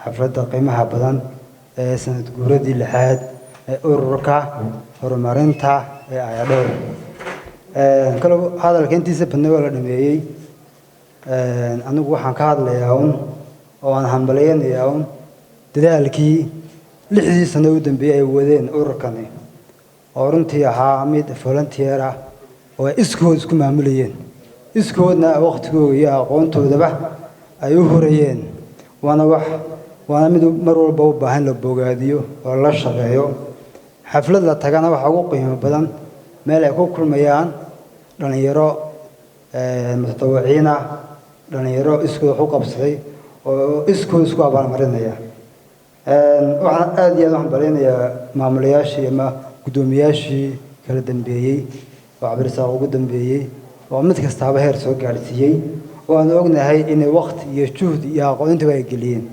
Xafladda qiimaha badan ee sanad guuradii lixaad ee ururka horumarinta ee Ayadhowr. Kale hadalka intiisa badna waa la dhameeyey. Anigu waxaan ka hadlayaa un oo aan hambalyaynayaa un dadaalkii 6dii sano u dambeeyey ay wadeen ururkani, oo runtii ahaa mid volunteer ah oo ay iskood isku maamulayeen, iskoodna waqtigooda iyo aqoontoodaba ay u hurayeen. Waana wax, waana mid mar walba u baahan la bogaadiyo oo la shaqeeyo. Xaflad la tagana waxaa ugu qiimo badan meel ay ku kulmayaan dhalinyaro mutadawiciin ah, dhalinyaro iskood wax u qabsaday oo iskood isku abaalmarinaya. Waxaan aada iyo aad u hambalyaynayaa maamulayaashii ama guddoomiyaashii kala dambeeyey oo Cabdirasaaq ugu dambeeyey, oo mid kastaaba heer soo gaadhsiiyey, oo aan ognahay inay waqti iyo juhdi iyo aqoon intaba ay geliyeen.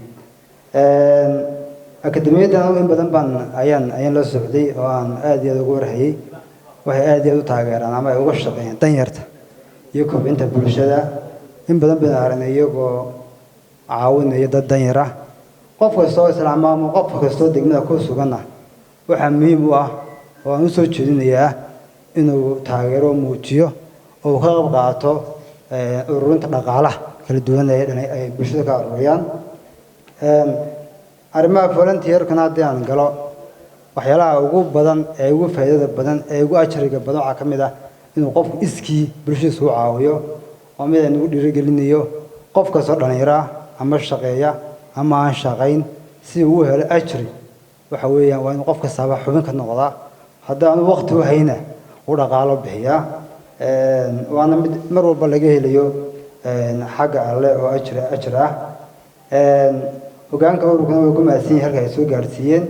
Akademiyaddan in badan baan ayaan la socday oo aan aada iyo aada uga warhayay. Waxay aada iyo aada u taageeraan ama ay uga shaqeeyaan danyarta iyo kobcinta bulshada. In badan baan aragnay iyagoo caawinaya dad danyar ah. Qof kastoo islaama ama qof kastoo degmada ku suganna waxaa muhiim u ah oo aan usoo jeedinayaa inuu taageero muujiyo oo uu ka qayb qaato ururinta dhaqaalaha kala duwan ee ay bulshada ka ururiyaan. Arrimaha volunteerkana haddii aan galo, waxyaalaha ugu badan ee ugu faa'iidada badan ee ugu ajriga badan waxaa ka mid ah inuu qofku iskii bulshadiisa u caawiyo. Oo mid aan ugu dhiirigelinayo qof kastoo dhalinyaro ah, ama shaqeeya ama aan shaqayn, si uu u helo ajri, waxa weeyaan waa inuu qof kastaaba xubin ka noqdaa, haddaanu waqti u hayna uu dhaqaalo bixiyaa. Waana mid mar walba laga helayo xagga Alle oo ajri ajir ah. Hogaanka ururkuna way ku mahadsan yihin halka ay soo gaadhsiiyeen.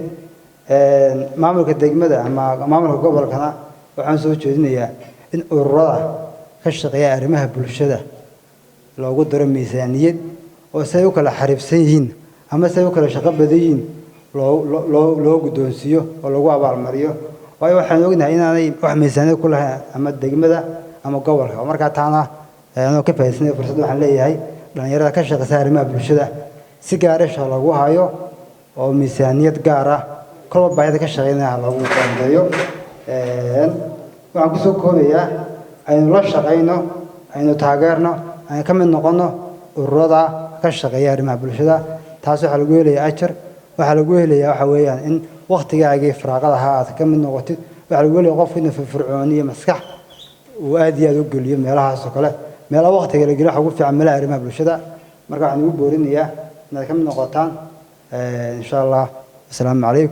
Maamulka degmada ama maamulka gobolkana waxaan soo jeedinayaa in ururada ka shaqeeya arrimaha bulshada loogu daro miisaaniyad, oo si ay u kala xariifsan yihiin ama si ay u kala shaqo badan yihiin loo guddoonsiiyo oo lagu abaalmariyo, waayo waxaan ognahay inaanay wax miisaaniyad ku lahayn ama degmada ama gobolka. Markaa taana anoo ka faaidsanaya fursad, waxaan leeyahay dhalinyarada ka shaqeysa arrimaha bulshada si gaar isha lagu hayo oo miisaaniyad gaar ah kolba baahida ka shaqeynaya lagu qoondeeyo. Waxaan kusoo koobayaa, aynu la shaqeyno, aynu taageerno, aynu ka mid noqono ururada ka shaqeeya arrimaha bulshada. Taas waxaa lagu helayaa ajar, waxaa lagu helayaa waxa weeyaan in waktigaagii firaaqada ahaa aad ka mid noqotid. Waxaa lagu helaya qofku inuu firfircooni iyo maskax uu aad iyo aad u geliyo meelahaas oo kale. Meelaha waktiga la geliyo waxa ugu fiican meelaha arrimaha bulshada. Marka waxaan ugu boorinayaa inaad ka mid noqotaan, insha Allah. Asalaamu calaykum.